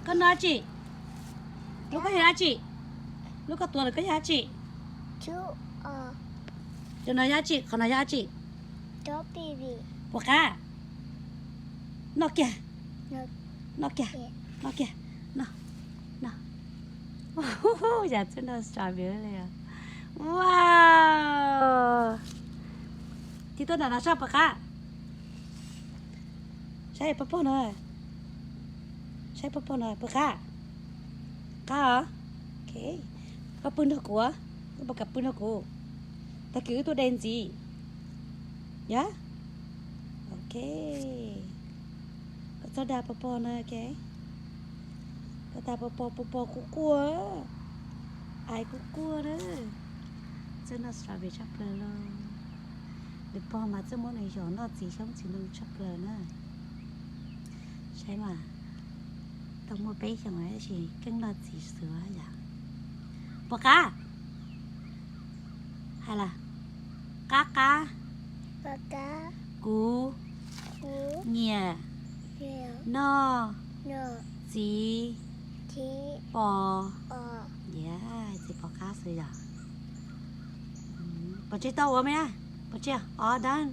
Koj noj dab tsi? Lub koj yog dab tsi? Lub koj tuav ntawm koj yog dab tsi? Cov no yog dab tsi? Qhov no yog dab tsi? Puas qab? Noj kiag. Noj kiag. Noj kiag. Noj. Yam txawj noj strawberry li. Wow. Tig tuaj nram no saib puas qab. Saib pog pog no. Saib pog pog no puas qab? Qab os. Koj pw nrog kuv, koj puas kam pw nrog kuv? Tag kis wb tuaj de ntxiv. Yog? Ok. Koj txhob dag pog pog na, ok? Koj dag pog pog, pog pog kuj quaj, ais kuj quaj na. Txawj noj strawberry tshaj plaws lauj. Nws pog mas txawj muab nws yos noj txiv xyoob txiv ntoo tshaj plaws na. Saib mas, tau muaj peb xyoos tab sis keej noj txiv xwb yom. Puas qab? Hais las, qab qab. Kuv nyiam noj txiv pos. Txiv pos qab xwb yom. Pov tseg tau ua me na. Pov tseg, all done.